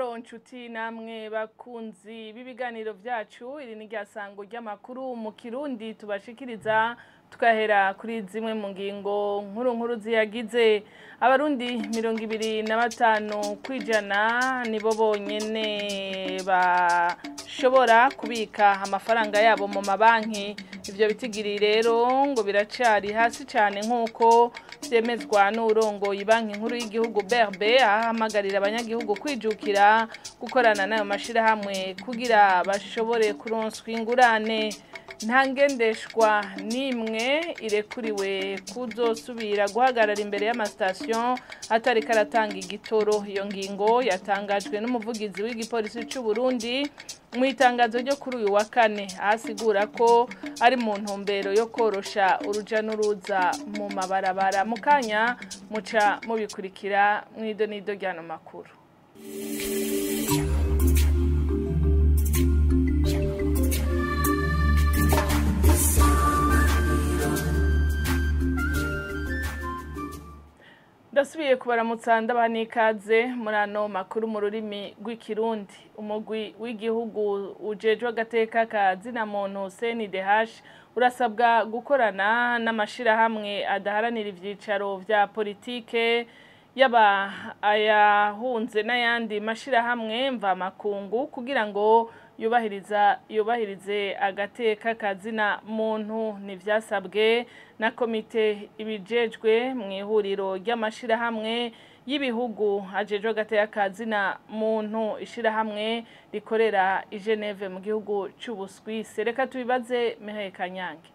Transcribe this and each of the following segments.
Amahoro nshuti namwe bakunzi b'ibiganiro vyacu, iri ni ryasango ry'amakuru mu Kirundi tubashikiriza, tukahera kuri zimwe mu ngingo nkuru nkuru ziyagize. Abarundi 25% nibo bonyene bashobora kubika amafaranga yabo mu mabanki. Ivyo bitigiri rero ngo biracari hasi cane nkuko vyemezwa n'urongoye banki nkuru y'igihugu BRB, ahamagarira abanyagihugu kwijukira gukorana n'ayo mashirahamwe kugira bashobore kuronswa ingurane. Nta ngendeshwa n'imwe irekuriwe kuzosubira guhagarara imbere y'amasitasiyo atariko aratanga igitoro. Iyo ngingo yatangajwe n'umuvugizi w'igipolisi c'u Burundi mu itangazo ryo kuri uyu wa kane, asigura ko ari mu ntumbero yo korosha uruja n'uruza mu mabarabara. Mu kanya muca mubikurikira mw'idonido ry'ano makuru. Ndasubiye kubaramutsa ndabaha n'ikaze muri ano makuru mu rurimi rw'Ikirundi. Umugwi w'igihugu ujejwe agateka ka zina muntu CNDH urasabwa gukorana n'amashirahamwe adaharanira ivyicaro vya politike, yaba ayahunze n'ayandi mashirahamwe mvamakungu, kugira ngo yubahirize agateka ka zina muntu. Ntivyasabwe na komite ibijejwe mu ihuriro ry'amashirahamwe y'ibihugu ajejwe agateka ka zina muntu, ishirahamwe rikorera i Geneve mu gihugu c'Ubuswisi. Reka tubibaze Mihaye Kanyange.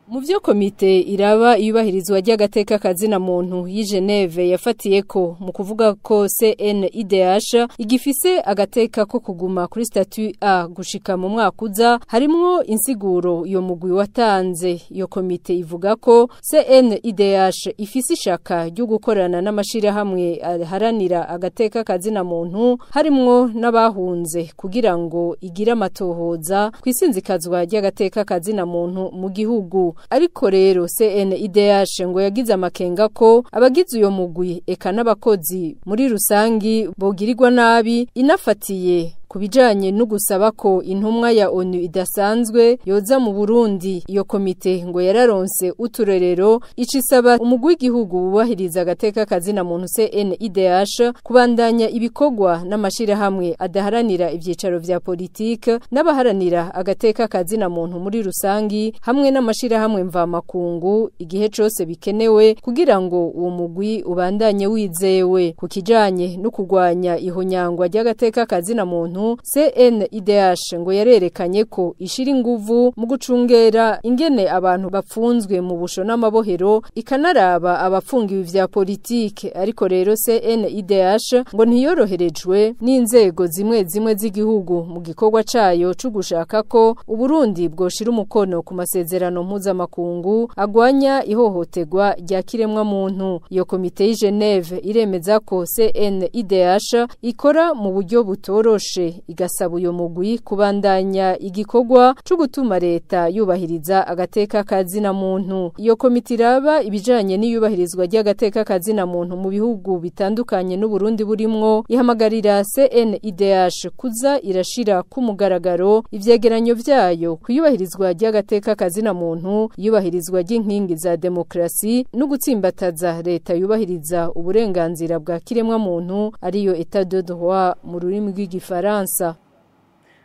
Mu vyo komite iraba iyubahirizwa ry'agateka kazina muntu y'i Geneve yafatiye ko mu kuvuga ko CNIDH igifise agateka ko kuguma kuri statut A gushika mu mwaka uza, harimwo insiguro iyo mugwi watanze. Iyo komite ivuga ko CNIDH ifise ishaka ryo gukorana n'amashirahamwe aharanira agateka kazina muntu, harimwo n'abahunze, kugira ngo igire amatohoza kwisinzikazwa ry'agateka kazina muntu mu gihugu. Ariko rero CNIDH ngo yagize amakenga ko abagize uyo mugwi eka n'abakozi muri rusangi bogirirwa nabi, inafatiye kubijanye no gusaba ko intumwa ya ONU idasanzwe yoza mu Burundi. Iyo komite ngo yararonse uturerero icisaba umugwi w'igihugu wubahiriza agateka kazina muntu CNIDH kubandanya ibikorwa n'amashirahamwe adaharanira ivyicaro vya politike n'abaharanira agateka kazina muntu muri rusangi, hamwe n'amashirahamwe mvamakungu igihe cose bikenewe, kugira ngo uwo mugwi ubandanye wizewe. Ku kijanye no kugwanya ihonyangwa ry'agateka kazina muntu, CNIDH ngo yarerekanye ko ishira inguvu mu gucungera ingene abantu bapfunzwe mu busho n'amabohero, ikanaraba abapfungiwe vya politike. Ariko rero CNIDH ngo ntiyoroherejwe n'inzego zimwe zimwe z'igihugu mu gikorwa cayo co gushaka ko Uburundi bwoshira umukono ku masezerano mpuzamakungu agwanya ihohoterwa rya kiremwa muntu. Iyo komite y'i Geneve iremeza ko CNIDH ikora mu buryo butoroshe, igasaba uyo mugwi kubandanya igikorwa co gutuma leta yubahiriza agateka kazina muntu. Iyo komite iraba ibijanye n'iyubahirizwa ry'agateka kazina muntu mu bihugu bitandukanye n'Uburundi burimwo, ihamagarira CNIDH kuza irashira ku mugaragaro ivyegeranyo vyayo kuyubahirizwa ry'agateka kazina muntu, iyubahirizwa ry'inkingi za demokrasi no gutsimbataza leta yubahiriza uburenganzira bwa kiremwa muntu, ariyo état de droit mu rurimi rw'igifaransa.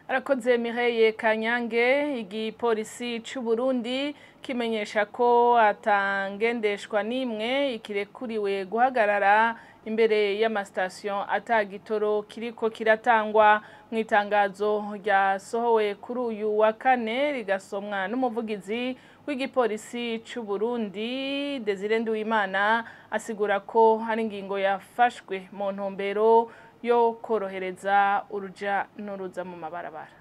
Arakoze Mireille Kanyange. Igipolisi c'u Burundi kimenyesha ko atangendeshwa n'imwe ikirekuriwe guhagarara imbere y'amasitasiyo atagitoro kiriko kiratangwa. Mu itangazo ryasohowe kuri uyu wa kane rigasomwa n'umuvugizi w'igipolisi c'u Burundi Desire Nduwimana, asigura ko hari ingingo yafashwe mu ntumbero yo korohereza uruja n'uruza mu mabarabara.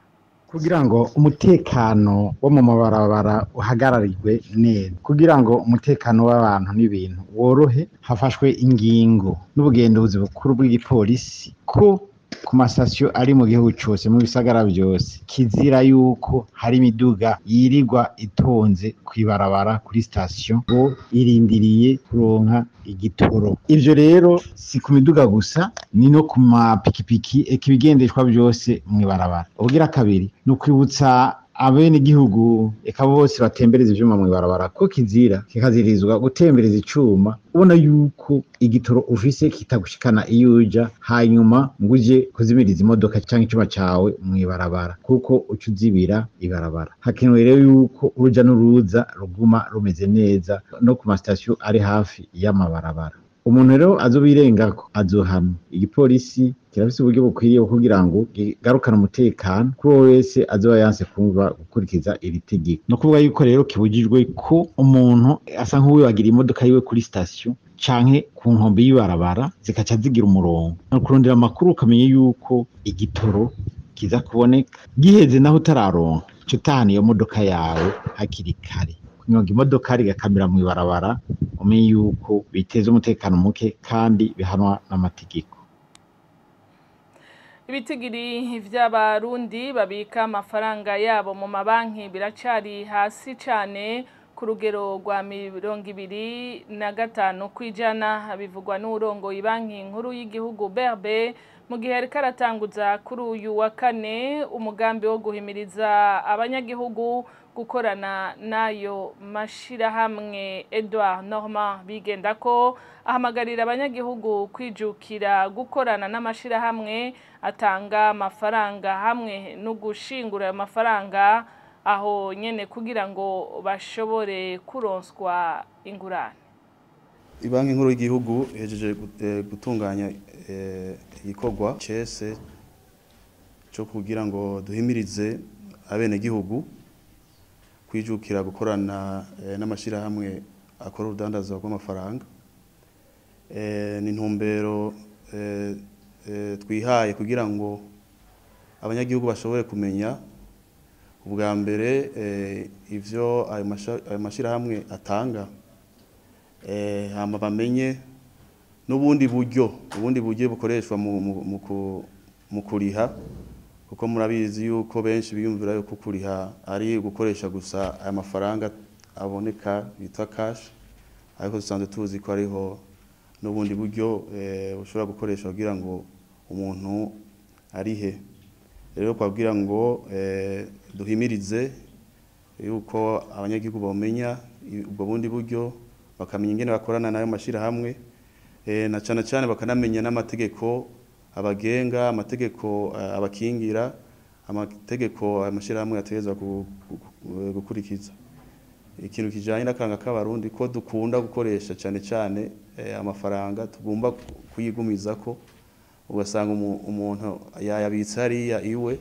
Kugira ngo umutekano wo mu mabarabara uhagararirwe neza, kugira ngo umutekano w'abantu n'ibintu worohe, hafashwe ingingo n'ubugenduzi bukuru bw'igipolisi ko Ku masitasiyo ari mu gihugu cose, mu bisagara vyose, kizira yuko hari imiduga yirirwa itonze kw'ibarabara kuri sitasiyo ngo irindiriye kuronka igitoro. Ivyo rero si ku miduga gusa, ni no ku mapikipiki, eka ibigendeshwa vyose mw'ibarabara. Ubugira kabiri ni ukwibutsa abenegihugu eka bose batembereza ivyuma mw'ibarabara ko kizira kikazirizwa gutembereza icuma ubona yuko igitoro ufise kitagushikana iyo uja, hanyuma ngo uje kuzimiriza imodoka canke icuma cawe mw'ibarabara, kuko uca uzibira ibarabara. Hakenewe rero yuko uruja n'uruza ruguma rumeze neza no ku masitasiyo ari hafi y'amabarabara. Umuntu rero azobirengako azohanwa. Igipolisi kirafise uburyo bukwiriye kugira ngo kigarukane umutekano kuri uwo wese azoba yanse kumva gukurikiza iri tegeko. No kuvuga yuko rero kibujijwe ko umuntu asa nk'uwibagira imodoka yiwe kuri sitasiyo canke ku nkombe y'ibarabara zikaca zigira umurongo. Ni ukurondera amakuru ukamenya yuko igitoro kiza kuboneka, giheze naho utararonka uca utahana iyo modoka yawe hakiri kare. Kunyonga imodoka rigakamira mw'ibarabara umenye yuko biteza umutekano muke kandi bihanwa n'amategeko. Ibitigiri vy'abarundi babika amafaranga yabo mu mabanki biracari hasi cane ku rugero rwa 25%, bivugwa n'uwurongoye Banki Nkuru y'igihugu BRB mu gihe yariko aratanguza kuri uyu wa kane umugambi wo guhimiriza abanyagihugu gukorana n'ayo mashirahamwe. Edouard Normand Bigendako ahamagarira abanyagihugu kwijukira gukorana n'amashirahamwe atanga amafaranga hamwe no gushingura ayo mafaranga aho nyene kugira ngo bashobore kuronswa ingurane. Ibanki Nkuru y'igihugu ihejeje gutunganya igikorwa cese cyo kugira ngo duhimirize abenegihugu kwijukira gukorana n'amashirahamwe akora urudandazo rw'amafaranga. Ni intumbero twihaye kugira ngo abanyagihugu bashobore kumenya ubwa mbere ivyo ayo mashirahamwe atanga, hama bamenye n'ubundi buryo bukoreshwa mu kuriha, kuko murabizi yuko benshi biyumvira yuko kuriha ari gukoresha gusa aya mafaranga aboneka bita cash, ariko dusanzwe tuzi ko hariho n'ubundi buryo bushobora gukoresha kugira ngo umuntu arihe. Rero kwabwira ngo duhimirize yuko abanyagihugu bamenya ubwo bundi buryo, bakamenya ingene bakorana nayo mashirahamwe, na cane cane bakanamenya n'amategeko abagenga, amategeko abakingira, amategeko amashirahamwe ategerezwa gukurikiza. Ikintu kijanye n'akaranga k'abarundi ko dukunda gukoresha cane cane amafaranga tugomba kuyigumizako, ugasanga umuntu yayabitse hariya iwe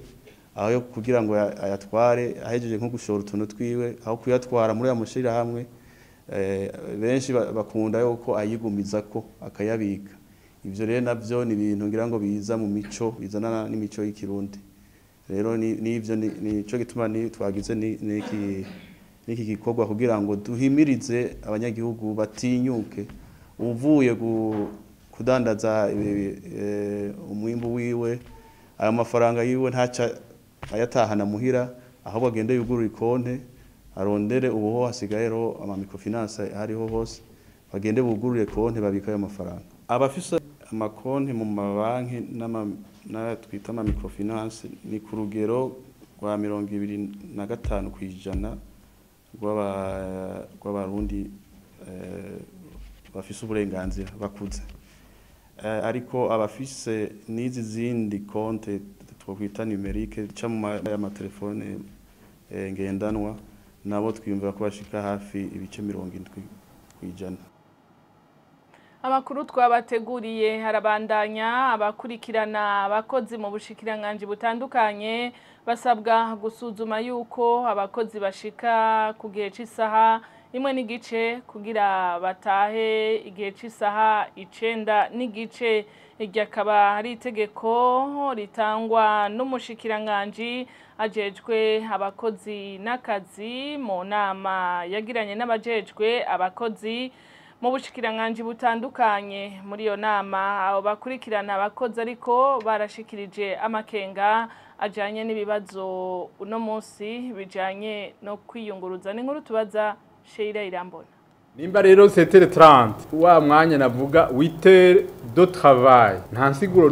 aho kugira ngo ayatware ahejeje nko gushora utuntu twiwe, aho kuyatwara muri ya mashirahamwe, benshi bakunda yuko ayigumizako akayabika. Ivyo rero navyo ni ibintu ngira ngo biza mu mico, bizanana n'imico y'ikirundi. Rero nivyo nico gituma twagize n'iki gikorwa kugira ngo duhimirize abanyagihugu batinyuke uvuye kudandaza umwimbu wiwe, ayo mafaranga yiwe ntaca ayatahana muhira, ahubwo agende yugurura ikonte arondere ubuho hasigaye ro ama microfinance hariho hose, bagende bugurure konte babika ayo mafaranga. Abafise amakonti mu mabanki n'ama twita ama microfinance ni ku rugero rwa 25% rw'abarundi bafise uburenganzira bakuze. Ariko abafise n'izi zindi konte twokwita numerique ca mu amatelefone ngendanwa nabo twiyumvira ko bashika hafi ibice 70%. Amakuru twabateguriye harabandanya. Abakurikirana abakozi mu bushikiranganji butandukanye basabwa gusuzuma yuko abakozi bashika ku gihe c'isaha 1:15 kugira batahe igihe c'isaha 9:15. Iryo akaba ari itegeko ritangwa n'umushikiranganji ajejwe abakozi n'akazi mu nama yagiranye n'abajejwe abakozi mu bushikiranganji butandukanye. Muri iyo nama abo bakurikirana abakozi ariko barashikirije amakenga ajanye n'ibibazo uno munsi bijanye no kwiyunguruza. N'inkuru tubaza Sheila Irambona. Nimba rero 7h30 wa mwanya navuga 8h de travail, nta nsiguro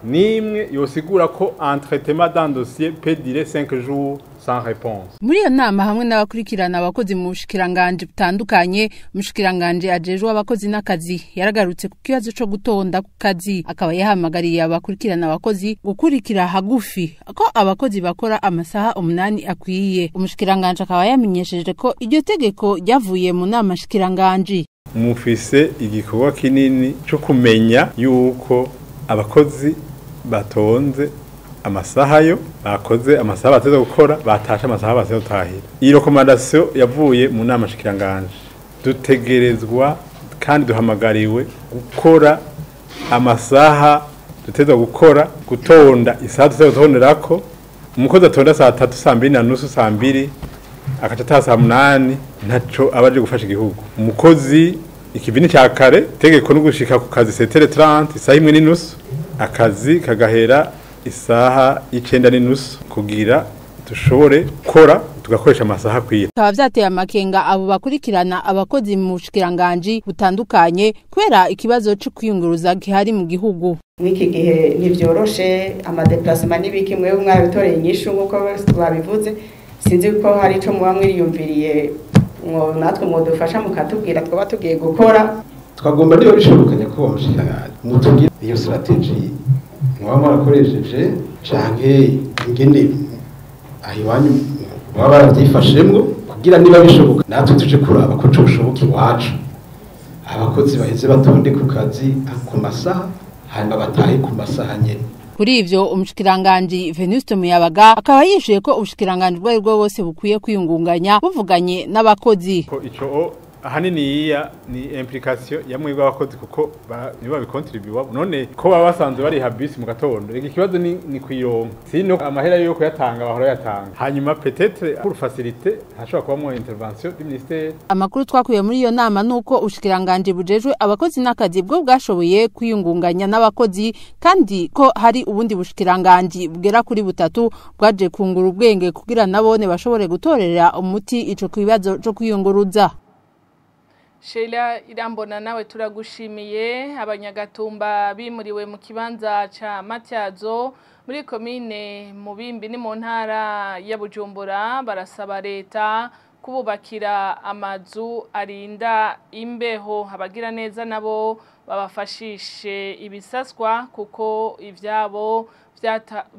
nimwe yosigura ko un traitement d'un dossier peut durer 5 jours sans réponse. Muri iyo nama hamwe n'abakurikirana abakozi mu bushikiranganje butandukanye, umushikiranganje ajejwe abakozi n'akazi yaragarutse ku kibazo co gutonda ku kazi, akaba yahamagariye abakurikirana abakozi gukurikira hagufi ko abakozi bakora amasaha 8 akwiye. Umushikiranganje akaba yamenyesheje ko iryo tegeko ryavuye mu nama shikiranganje. Mufise igikorwa kinini co kumenya yuko abakozi batonze amasaha yo bakoze, amasaha bateze gukora, batasha amasaha bateze gutahira. Iyi recommandation yavuye mu nama shikiranganje. Dutegerezwa kandi duhamagariwe gukora amasaha duteza gukora, gutonda isaha duteza gutonderako. Umukozi atonda saa 3, saa 2:30, saa 2 akaca ataha saa 8, ntaco abaje gufasha igihugu. Umukozi ikivini ca kare tegeko no gushika ku kazi 7h30, isaha 1:30, akazi kagahera isaha 9:30 kugira dushobore gukora tugakoresha amasaha akwiye. Bikaba vyateye amakenga abo bakurikirana abakozi mu bushikiranganji butandukanye kubera ikibazo co kwiyunguruza gihari mu gihugu. Mw'iki gihe ntivyoroshe, amadeplacement n'ibiki mwewe mwarabitoreye inyishu nk'uko babivuze. Sinzi ko hari ico muba mwiyumviriye natwe mwodufasha mukatubwira twaba tugiye gukora. Twagomba niba bishobokanye ko bamushikiranganje mutubwire iyo strategy mwaba mwarakoresheje canke ingene aho iwanyu baba baravyifashemwo, kugira niba bishoboka natwe tuje kuraba ko coshoboka iwacu, abakozi baheze batonde ku kazi ku masaha, hanyuma batahe ku masaha nyene. Kuri ivyo umushikiranganje Venuste Muyabaga akaba yishuye ko ubushikiranganje bwo bwose bukwiye kwiyungunganya buvuganye n'abakozi. Ko ico ahanini iya ni implication ya mwebwe abakozi, kuko nibo babikontribuwa. None ko baba basanzwe bari habisi mu gatondo, iki kibazo ni kuyironka, sino amahera yo kuyatanga bahora yatanga, hanyuma peut-être pour faciliter hashobora kubamwo intervention du ministère. Amakuru twakuye muri iyo nama nuko ubushikiranganje bujejwe abakozi n'akazi bwo bwashoboye kwiyungunganya n'abakozi, kandi ko hari ubundi bushikiranganje bugera kuri butatu bwaje kungura ubwenge kugira nabone bashobore gutorera umuti ico kibazo co kwiyunguruza. Sheila Irambona nawe turagushimiye. Abanyagatumba bimuriwe mu kibanza ca Matyazo muri komine Mubimbi ni mu ntara ya Bujumbura barasaba leta kububakira amazu arinda imbeho. Abagira neza nabo babafashishe ibisaswa kuko ivyabo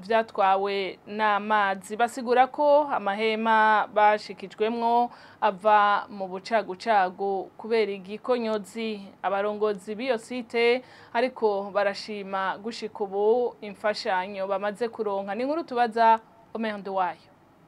vyatwawe n'amazi. Basigura ko amahema bashikijwemwo ava mu bucagucagu kubera igikonyozi. Abarongozi b'iyo site ariko barashima gushika ubu imfashanyo bamaze kuronka. Ni inkuru tubaza Omer Nduwayo.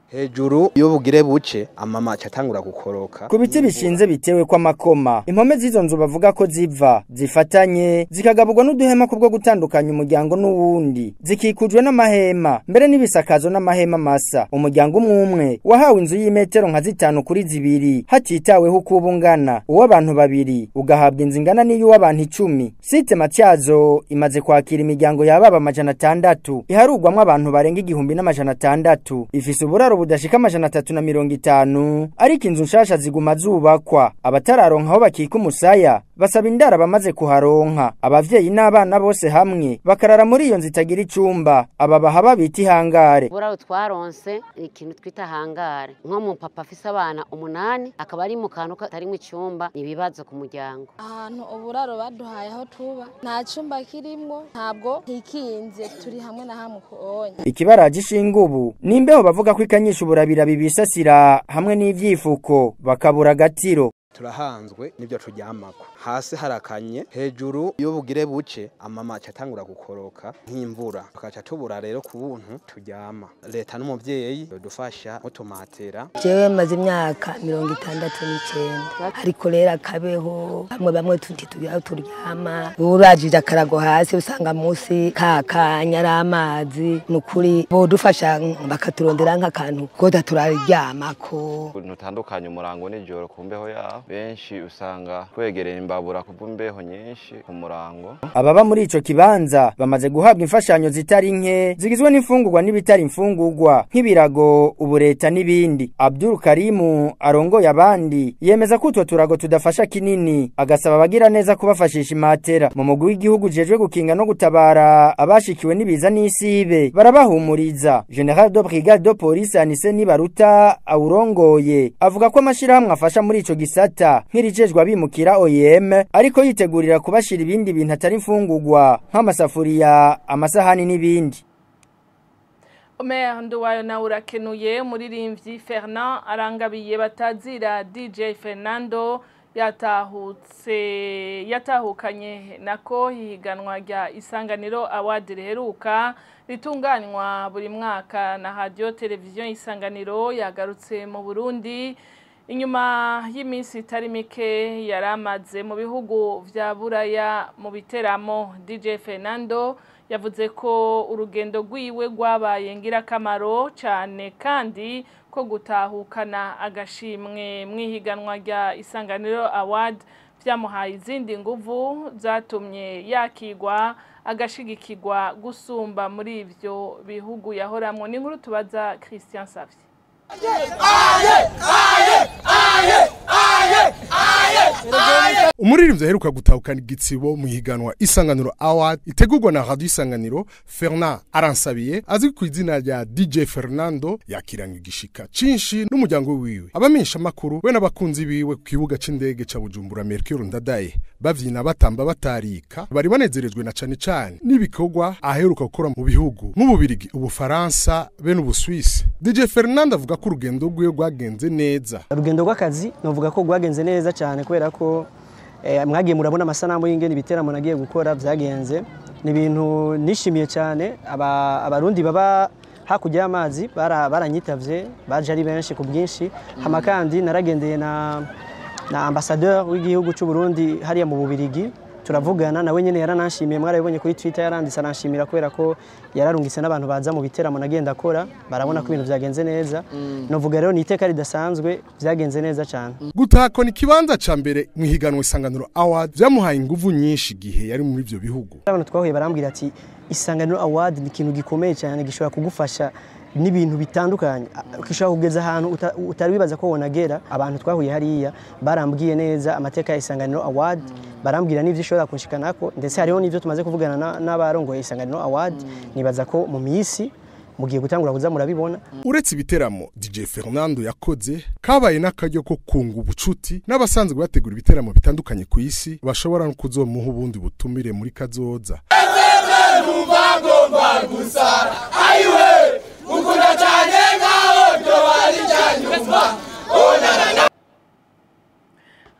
Hejuru iyo bugire buce amama atangura gukoroka ku biti bishinze bitewe kwa makoma. Impome z'izo nzu bavuga ko ziva zifatanye zikagaburwa n'uduhema kubwo gutandukanya umuryango n'uwundi, zikikujwe n'amahema mbere n'ibisakazo n'amahema masa. Umuryango umwe wahawe inzu y'imetero nka 5 kuri 2 hatitaweho uko ubungana, uw'abantu babiri ugahabwa inzu ingana n'iy'uw'abantu 10. Site Matyazo imaze kwakira imiryango yababa 600 iharugwamwo abantu barenga 1600, ifise uburaro budashika 350, ariko inzu nshasha ziguma zubakwa. Abatararonka aho bakika umusaya basaba indara bamaze kuharonka. Abavyeyi n'abana bose hamwe bakarara muri iyo nzu itagira icumba, aba bahaba bita ihangare. Buraro twaronse ikintu twita hangare, nko mu papa afise abana 8 akaba ari mu kantu katarimwe icumba, ibibazo ku muryango. Ahantu uburaro baduhaye aho tuba nta cumba kirimwo, ntabwo hikinze, turi hamwe na hamwe kuonye. Ikibaraje ishinga ubu nimbeho bavuga ko ikanyisha uburabira bibisasira hamwe n'ivyifuko bakabura agatiro. Turahanzwe n'ibyo turyamako, hasi harakanye, hejuru iyo bugire buce amama atangura gukoroka nk'imvura, tukaca tubura rero ku buntu turyama. Leta n'umuvyeyi dufasha mutumatera. Jewe maze imyaka 69, ariko rero akabeho bamwe bamwe tuti turyama, urajije akarago hasi usanga munsi kakanya ari amazi. Nukuri bodufasha bakaturondera nk'akantu ko turaryamako. Ntutandukanye umurango n'ijoro kumbeho yaho. Benshi usanga twegereye imbabura kubw'imbeho nyinshi ku murango. Ababa muri ico kibanza bamaze guhabwa imfashanyo zitari nke zigizwe n'imfungurwa n'ibitari imfungurwa nk'ibirago, ubureta n'ibindi. Abdul Karimu arongoye abandi yemeza ko utwo turago tudafasha kinini, agasaba abagira neza kubafashisha imatera. Mu mugwi w'igihugu ujejwe gukinga no gutabara abashikiwe n'ibiza n'isibe barabahumuriza. General de Brigade de Police Anise Nibaruta awurongoye avuga ko amashirahamwe afasha muri ico gisata nk'irijejwe abimukira OIM ariko yitegurira kubashira ibindi bintu atari imfungurwa nk'amasafuriya, amasahani n'ibindi. Omer Nduwayo nawe urakenuye. Umuririmbyi Fernand Arangabiye batazira DJ Fernando yatahutse yatahukanye nako higanwa rya Isanganiro Award riheruka ritunganywa buri mwaka na Radio Television Isanganiro. Yagarutse mu Burundi inyuma y'iminsi itari mike yaramaze mu bihugu vya Buraya mu biteramo. DJ Fernando yavuze ko urugendo rwiwe rwabaye ngirakamaro cyane kandi ko gutahukana agashimwe mwihiganwa rya Isanganiro Award byamuhaye izindi nguvu zatumye yakigwa agashigikirwa gusumba muri ivyo bihugu yahoramwo. Ni inkuru tubaza Christian Savye. Umuririmbyi aheruka gutahukana igitsibo mu higanwa Isanganiro Award itegurwa na Radio Isanganiro, Fernand Aransabiye azwi ku izina rya DJ Fernando, yakiranye igishika cinshi n'umuryango wiwe, abamenyesha makuru we n'abakunzi biwe ku kibuga c'indege ca Bujumbura Mercure Ndadaye, bavyina batamba batarika. Bari banezerejwe na cane cane n'ibikorwa aheruka gukora mu bihugu nk'Ububirigi, Ubufaransa be n'Ubuswisi. DJ Fernando avuga ko urugendo rwiwe rwagenze neza. Urugendo rw'akazi novuga ko rwagenze neza cyane kubera ko mwagiye murabona amasanamu y'ingene ibiteramo nagiye gukora byagenze. Ni ibintu nishimiye cyane. Abarundi baba hakurya y'amazi baranyitavye, baje ari benshi ku bwinshi. Hama kandi naragendeye na ambassadeur w'igihugu cy'u Burundi hariya mu Bubirigi, turavugana nawe nyene yarananshimiye. Mwarabibonye kuri Twitter yaranditse aranshimira kubera ko yararungitse n'abantu baza mu biteramo nagenda akora, barabona ko ibintu byagenze neza. Novuga rero ni iteka ridasanzwe, byagenze neza cyane. Gutako ni kibanza ca mbere mu higanwa Isanganiro Award byamuhaye inguvu nyinshi gihe yari muri ivyo bihugu. Abantu twahuye barambwira ati Isanganiro Award ni ikintu gikomeye cyane gishobora kugufasha n'ibintu bitandukanye, gishobora kugeza ahantu utari wibaza ko wonagera. Abantu twahuye hariya barambwiye neza amateka ya Isanganiro Award, barambwira n'ivyo ishobora kunshikanako, ndetse hariho n'ivyo tumaze kuvugana n'abarongoye Isanganiro Award. Nibaza ko mu minsi mugiye gutangura kuza murabibona. Uretse ibiteramo DJ Fernando yakoze, kabaye n'akaryo ko kunga ubucuti n'abasanzwe bategura ibiteramo bitandukanye ku isi, bashobora no kuzomuha ubundi butumire muri kazoza.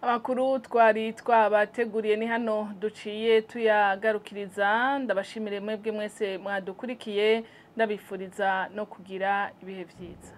Amakuru twari twabateguriye ni hano duciye tuyagarukiriza. Ndabashimire mwebwe mwese mwadukurikiye, ndabifuriza no kugira ibihe vyiza.